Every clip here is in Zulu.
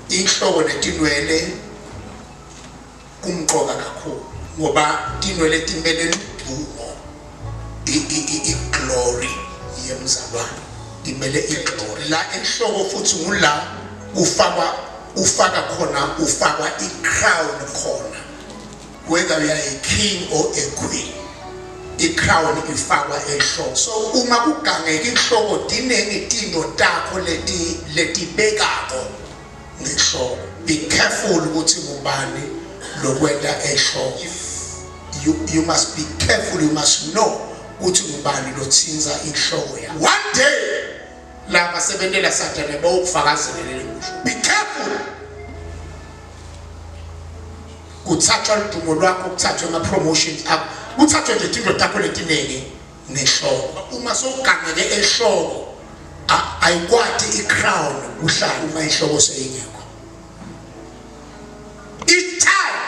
Inhloko netinwele kumqoka kakhulu ngoba tinwele timele ludumo, i-glory yemzalwane, imele i-glory la enhloko. Futhi ngula ufakwa, ufaka khona, ufakwa i-crown khona, whether you are a king or a queen, i-crown ifakwa enhloko. So uma kugangeka inhloko, dinengi tinto takho leti letibekako ngenhloko. Be careful ukuthi ngubani lokwenta enhloko. You must be careful, you must know ukuthi ngubani lothinza inhloko yakho. One day laba sebentela Sathane bawukufakazele leli kusho. Be careful, kuthathwa ludumo lwakho, kuthathwe ama-promotions akho, kuthathwe nje tinto takho letiningi ngehloko. Uma sowugangeke ehloko, ayikwati i-crown kuhlala uma ihloko seyingekho. Each time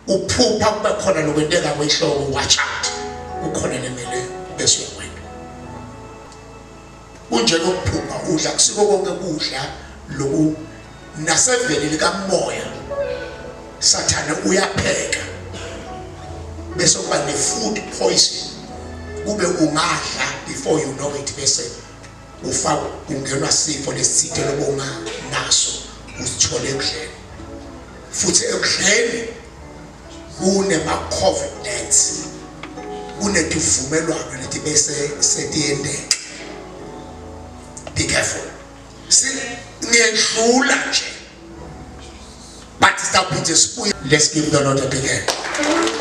uphupha kube khona lokwenteka kwehloko, watch out, kukhona lemele bese uyakwenda. Kunjengokuphupha udla, kusiko konke kudla loku naseveli likamoya. Sathane uyapheka bese kuba ne-food poison, kube ungadla, before you know it bese ufaka ungenwa sifo lesithile lobonga naso, usithole ekudleni. Futhi ekudleni kunema-covenants, kunetivumelwano leti bese setiyenteka. Be careful. Ngiyedlula nje, but sitawuphinde sibuye. Let's give the Lord a big hand.